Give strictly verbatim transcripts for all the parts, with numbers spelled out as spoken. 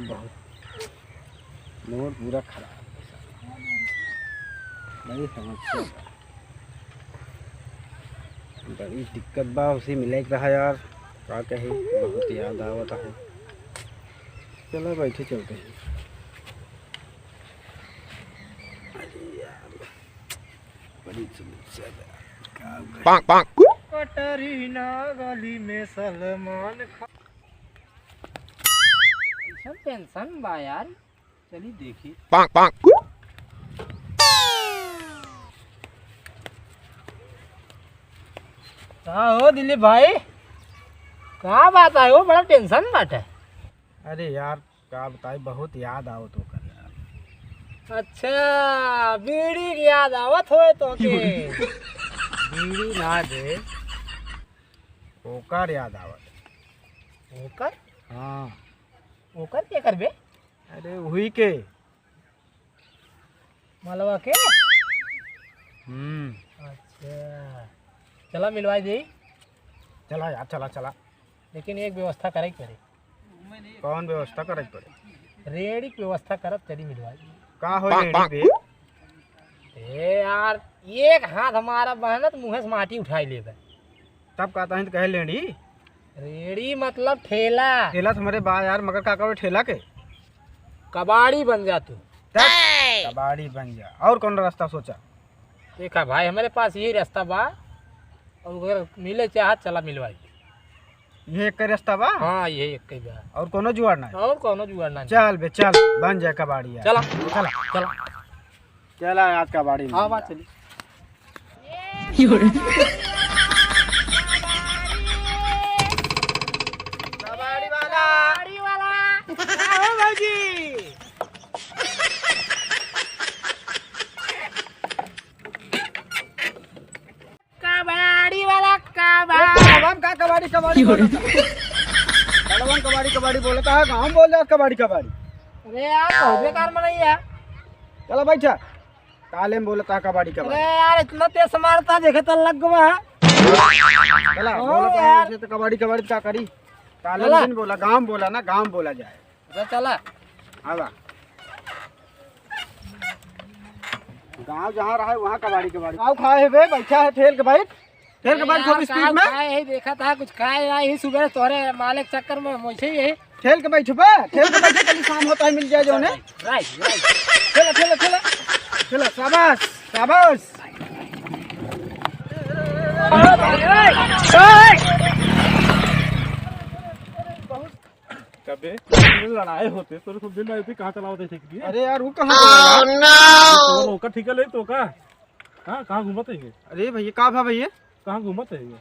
बहुत मूड पूरा खराब है साला। बड़ी समस्या बा। बड़ी दिक्कत बा, उसे मिले के रहा यार, का कही, बहुत याद आवत है। चलो बैठे चलते हैं। अरे यार, बड़ी समस्या बा। का कही? कटरीना गली में सलमान खान। कैसन टेंशन बा यार, चली देखी। का हो दिलीप भाई, का बात है हो, बड़ा टेंशन बाटे? अरे यार, का बताई, बहुत याद आवत ओकर यार। अच्छा, बीड़ी के याद आवत होए तो के? बीड़ी ना दे, ओकर याद आवत। ओकर? हाँ। ओकर के करबे? अरे वही के। मलवा के? हम्म। अच्छा, चला मिलवाई दे। चला यार, चला, चला। लेकिन एक व्यवस्था करे के पड़े। कौन व्यवस्था करे के पड़े? रेड़ी के व्यवस्था करब, चली मिलवाई दे। का हो रेड़ी पे? ए यार, एक हाथ हमारा बहनत मुँहे से माटी उठाई लेबे। तब का तहिन कहे लेड़ी? रेड़ी मतलब ठेला। ठेला तो हमरे बा यार, मगर का कहबे ठेला के? कबाड़ी बन जा तू। तब कबाड़ी बन जा। और कौन रास्ता सोचा? देखा भाई, हमरे पास यही रास्ता बा। और अगर मिले चाहत, चला मिलवाई। ये एक रास्ता बा? हाँ, ये एक ही बा। और कोनो जुगाड़ ना है? और कोनो जुगाड़ ना है। चल बे, चल, बन जाए कबाड़ी यार। चला। चला। चला। चला, आज कबाड़ी में हाँ, जा। बात चली। कबाड़ी वाला। कबाड़ी वाला। का हो भौजी? कबाड़ी वाला, ए, कबाड़ी। कलवन का कबाड़ी, कबाड़ी बोलता है? कलवन कबाड़ी, कबाड़ी बोलता है, गाँव में बोल रहा है कबाड़ी, कबाड़ी। अरे यार, बहुत बेकार मनई है। चला बैठा। काले में बोलता है कबाड़ी, कबाड़ी। अरे यार, इतना तेज से मारता, देखे तो लग गवा है। चला, ओ बोलता है यार। ऐसे तो कबाड़ी, कबाड़ी का करी? काले चला। में नहीं बोला, गाँव में बोला ना, गाँव में बोला जाए। अरे चला। आवा। गाँव जहाँ रहे, वहाँ कबाड़ी, कबाड़ी। गाँव खाए है बे, बैठा है, ठेल के बैठ। ठेल के अरे बैठ, खूब यार, speed का में। खाए है, देखा था कुछ खाए ना, यही सुबह तोरे मालिक चक्कर में वैसे ही है। ठेल के बैठ बे, ठेल के बैठ, कल शाम होता है, मिल जाए जो ने। Right, right। ठेला, ठेला, ठेला। ठेला, शाबाश, शाबाश। कबे लड़ाई होते तो सब दिन रहती, कहाँ चलावत है ठीक है? अरे यार, वो कहाँ चला यार? तो ओकर ठीक है, ले तो का? हाँ, कहाँ घूमत है ये? अरे भैया, का भा भैया? कहाँ घूमत है ये?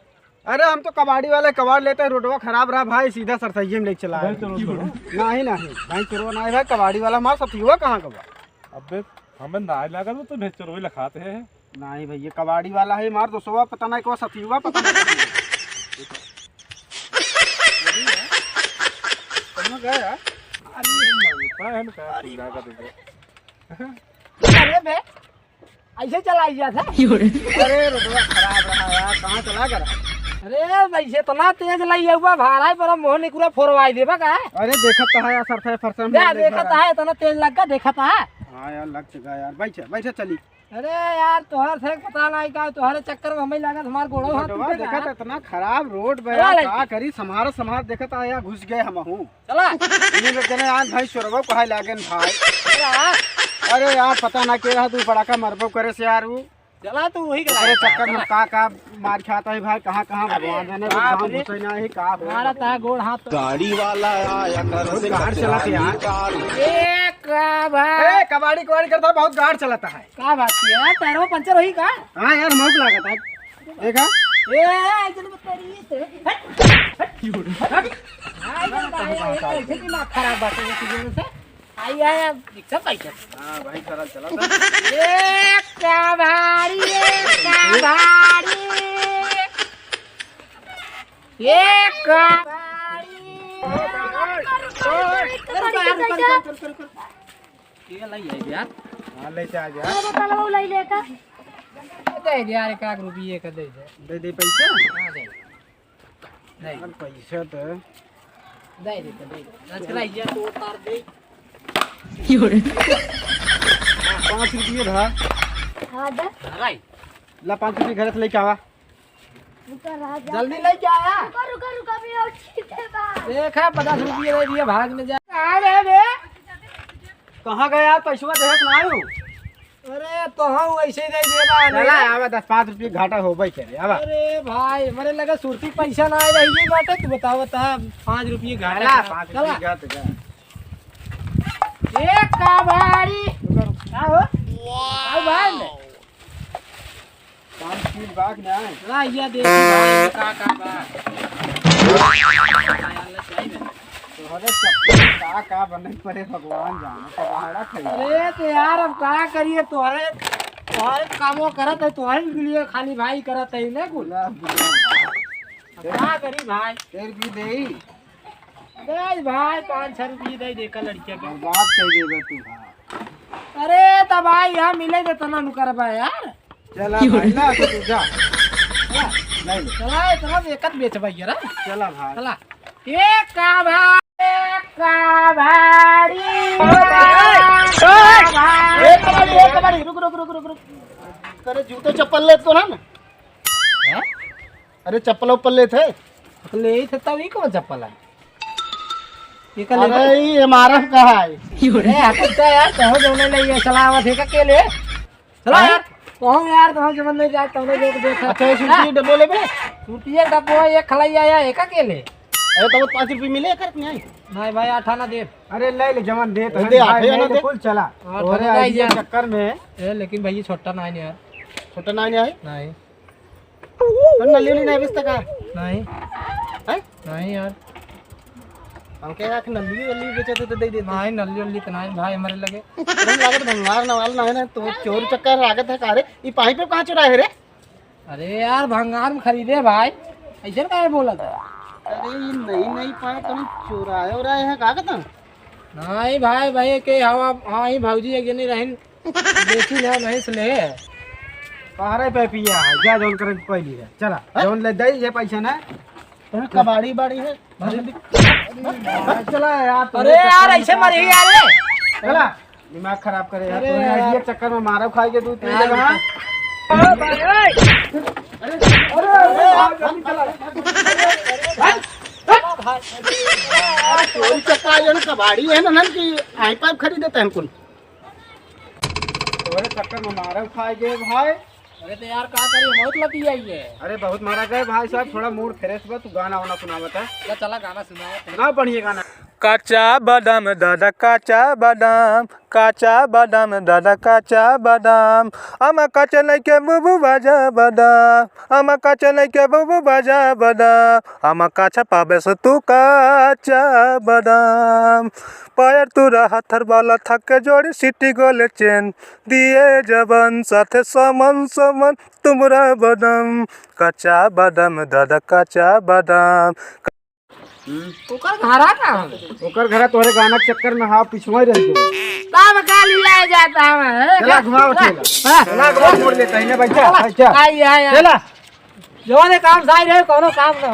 अरे हम तो कबाड़ी वाले कबाड़ लेते हैं, रोडवा खराब रहा भाई, सीधा सरसैये में लेके चला भाई आए। चलो, चलो। नहीं, नहीं, भाई चोरवा नहीं भाई, कबाड़ी वाला हमारा सथियुआ कहाँ का बा? अबे हमें ना लागत, वो तो भेचरवे लखाते हैं। नहीं भैया, कबाड़ी वाला है हमार दोस्तवा, पता नहीं को सथियुआ, पता नहीं। कहाँ गया? अरे, पता है ना, कहाँ अरे, लगा देंगे। अरे बे, ऐसे चलाई जात है। अरे, रोडवा खराब रहा यार, कहाँ चला गया? अरे, वैसे इतना तेज लाई हुआ, भाड़ा पर मोहन निकुरा फोरवाई देबा का? अरे, देखत तो है यार, सरसैये फरसैये में जा, देख देखत रहा है, इतना तेज लग गया, देखत है। हाँ यार, लग चुका है यार, बैठे, बैठे चली। अरे यार, तोहर से पता नहीं का, तोहरे चक्कर में हमें लागत हमार गोड़ो हाथ रोडवा टूटे देखा का? तो इतना खराब रोड बा चला यार, ले। का करी, संभार संभार देखत आ यार, घुस गए हमहू। चला। इन्हीं लोग जने आज भाई चोरवा कहाई लागेन भाई। चला। अरे यार, पता ना के रहा तू बड़ा का मरबो करे से यार ऊ। चला तू वही के ओकरे लायक चक्कर में चला। का का मार खाता है भाई, कहाँ कहाँ भगवान जाने, बाप गाँव रे। घुसे ना है, का हो। मारा था गोड़ हाथ तो। गाड़ी वाला आया कर बहुत से गाड़ चलाते यार। ए, का भाई? ए, कबाड़ी कबाड़ी करता है, बहुत गाड़ चलाता है। का बात किया? पैरवा पंचर होई का? हाँ यार, मौक लागत है। देखा? ए, ऐसे नहीं बता रही है। हट, हट, हट। हाँ, ये भाई, ये कैसे दिमाग खराब बात है, ये चीजों से? आई, आई, आई, रिक्शा साइकिल। हाँ, भाई, सरल चला था। ये कबाड़ी, ये कबाड़ी। ये कबाड़ी। रुक, रुक, रुक, रुक, रुक। ये लाई है यार। हाँ, ले जा, जा। अरे, बताला, वो लाई लेकर। दे दे यार, एक आध रुपये का दे दे। दे दे पैसा? हाँ, दे। नहीं। यार, पैसा तो दे दे, दे दे। आज करा, ये तो उतार दे। पाँच रुपये भा। हाँ, दे। अरे। ला, पाँच रुपये घर से लेके आवा। रुका राजा। जल्दी लेके आया। रुका, रुका, रुका, अभी और चीज़ है बा। देखा, पचास रुपये दे दिए, भाग में जा। कहाँ गए बे? कहाँ गए यार, पैसवा देहत ना आयो? अरे, तो हम वैसे ही दे देबा, चला, नहीं? आवा, दस पाँच रुपये घाटा होबे करे, आवा। अरे भाई, हमरे लगे सुरती पैसा ना आए रही बाटे, तू बतावा, बता, पाँच रुपये घाटा चला, है। पाँच चला। रुपये घाटा है। एक का भारी। रुका, रुका। का हो? आओ बाहर में। काम चीज बाग ना है। ला, ये देखी भाई, ये का, का बा? तोहरे चक्कर में का, का बने पड़े, भगवान जाने, कबाड़ा खाई। अरे, तो यार, अब का करिए, तोहरे, तोहरे कामो करत है, तोहरे लिए खाली भाई करत है, ना कुल। ला, बुला। अब का करी भाई? फिर भी देई। दे भाई, पाँच सौ रुपये दे दे का लड़किया के। बर्बाद कर देबे तू भाई। अरे, तो भाई, यहाँ मिले तो तना नु करबा यार। चला भाई, ना तो तू जा। चला, नहीं ले। चला, इतना एकत बेचबा यार। चला भाई। चला। एक का भाई, एक का भारी। एक का भारी, एक का भारी। रुक, रुक, रुक, रुक, रुक। अरे, जूते चप्पल ले तो ना। हैं? अरे, चप्पल उप्पल ले थे। ले ही थे, तब ही कौन चप्पल है? ये का ले अरे, भाई? ये एम आर एफ का है। ए, हटो तो यार, कहो जौने ले ये चलावत है का के ले? चलो हाँ? यार, कहो यार, कहो जवन ले जाए, तौने जो देख। अच्छा, ये सुरती डब्बो लेबे? सुरती डब्बो, ये खलाई आया, एका के ले? अरे, तो पाँच रुपये मिले, कर नहीं? नहीं भाई, आठ आना दे। अरे, ले ले, जवन दे, तो दे, भाई, आठ आना ले ले, दे। कुल चला। आठ आना अरे, दे ये यार। चक्कर में। ए, लेकिन भाई, ये छोटा ना है यार। छोटा ना है? नहीं। तो नली उली नहीं बेचता का? नहीं। हैं? नहीं यार। हमके आख नली वली बेचे थे तो दे देते। नहीं, नली वली तो नहीं भाई हमारे लगे। तुम लागत भंगार नवाल ना है ना, तो चोर चक्कर लागत है का रे? ई पाइप कहाँ चुराए है रे? अरे यार, भंगार में खरीदे भाई, ऐसे काहे बोलत है? अरे, ई नई नई पाइप कहीं चुराए उराए है का कहता? नहीं भाई, भाई के हवा, हाँ, ही भौजी एक जनी रहिन, बेची ले, नहीं से ले। तोहरे पे पिया है, जा जौन करे के पहली है। चला, हैं? जौन ले दई ये पैसा ना। तोहरे कबाड़ी बाड़ी है। चला यार, अरे यार, ऐसे मर ही यार रे। चला, दिमाग खराब करे यार। अरे तोहरे यार। ये चक्कर में मारो खाई के दू तीन यार, जगह। अरे, अरे, अरे, अरे, चोरी चक्का जो ना कबाड़ी है ना, ना कि आई पाइप खरीदे थे हमको। तोहरे चक्कर में मारा खाए गए भाई। अरे तो यार का करी, बहुत लती आई है। अरे बहुत मारा गए भाई साहब, थोड़ा मूड फ्रेश बा, तू गाना वाना सुनावत है। चला, चला गाना सुनावत है। सुनाओ बढ़िया गाना। काचा बादाम दादा, काचा बादाम, काचा बादाम दादा, काचा बादाम, आमा काचा नइखे बुबु बाजा बादाम, आमा काचा नइखे बुबु बाजा बादाम, आमा काचा पाबे से तू काचा बादाम। पायर तू रहा थर वाला थक जोड़ी सिटी गोले चेन, दिए जबन साथे समन समन तुमरा बदम, काचा बादाम दादा काचा बादाम। हम्म। ओकर घरा कहाँ है? ओकर घरा तोहरे गाना के चक्कर में हाँ पिछुआ ही रह गए। तब का लिया जाता है? चला घुमाओ ठेला। हाँ। चला घुमाओ मोड़ लेता है ना, बैठा, बैठा। आई, आई, आई। चला। जवाने काम साई रहे, कोनो काम ना हो।